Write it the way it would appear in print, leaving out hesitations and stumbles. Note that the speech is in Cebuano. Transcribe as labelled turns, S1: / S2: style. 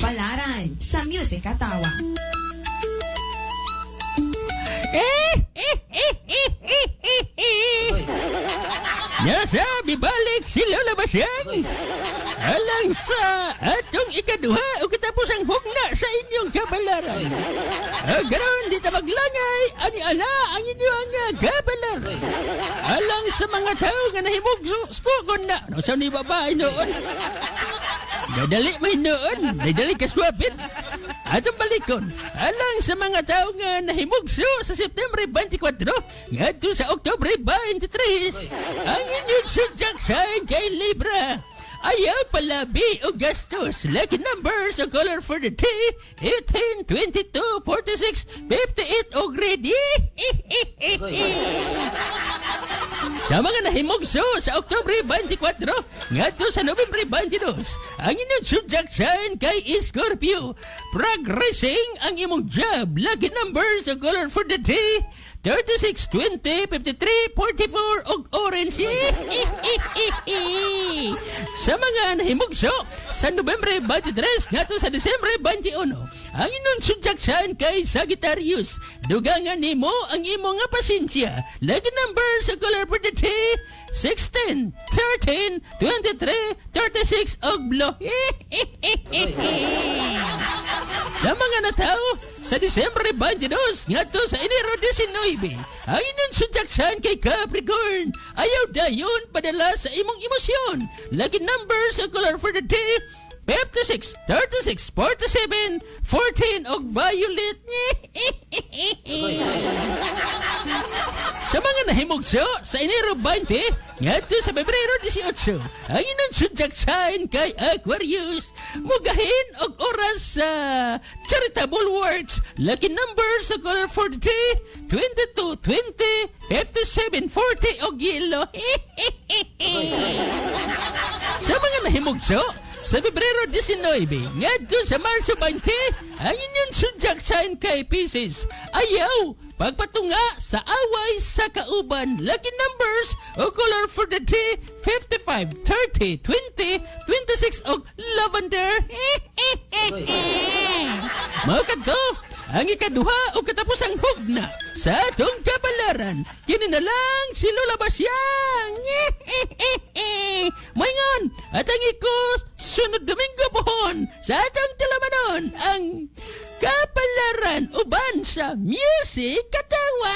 S1: Kapalaran sa Music Katawa.
S2: Nasa bibalik si Lola Basyang. Alang sa atong ikaduha o katapos ang hugna sa inyong kabalaran. Karon di ta maglangay ani ala ang inyong kabalaran. Alang sa mga tao nga nahimog skugon na. No, sa ni babae noon. Dadali may noon. Dadali kaswapit. Atong balikon. Alang sa mga tao nga nahimugso sa September 24 ngadto sa Oktubre 23. Ang inyong zodiac sign kay Libra. Ayaw palabi o gastos. Lucky numbers o color for the day: 18, 22, 46, 58 o ready. Sa mga nahimugso sa Oktubre 24 ngadto sa Nobyembre 22, ang inyong zodiac sign kay Scorpio. Progressing ang imong job. Lucky numbers o color for the day: 36, 20, 53, 44 og orange. Sa mga nahimugso sa Nobyembre 23 ngadto sa Disyembre 21, ang inyong zodiac sign kay Sagittarius. Dugangan nimo ang imong nga pasensya. Lucky numbers sa color for the day: 16, 13, 23, 36 og blue. Sa mga natawo sa Disyembre 22 ngadto sa Enero 19, ang inyong zodiac sign kay Capricorn. Ayaw dayon padala sa imong emosyon. Lucky numbers sa color for the day: 56, 36, 47, 14 og violet. Sa mga nahimugso sa Enero 20 ngadto sa Pebrero 18, ang inyong zodiac sign kay Aquarius. Mugahin og oras sa charitable works. Lucky numbers sa color for the day: 22, 20, 57, 40 og yellow. Sa mga nahimugso sa Pebrero 19 ngadto sa Marso 20, ang inyong zodiac sign kay Pisces. Ayaw pagpatunga sa away sa kauban. Lucky numbers o color for the day: 55, 30, 20, 26 og lavender. Mao kadto ang ikaduha o katapusang hugna sa atong kapalaran. Kini na lang si Lola Basyang. Moingon at ang iko sunod Domingo pohon sa atong talamanon ang kapalaran uban sa Music Katawa.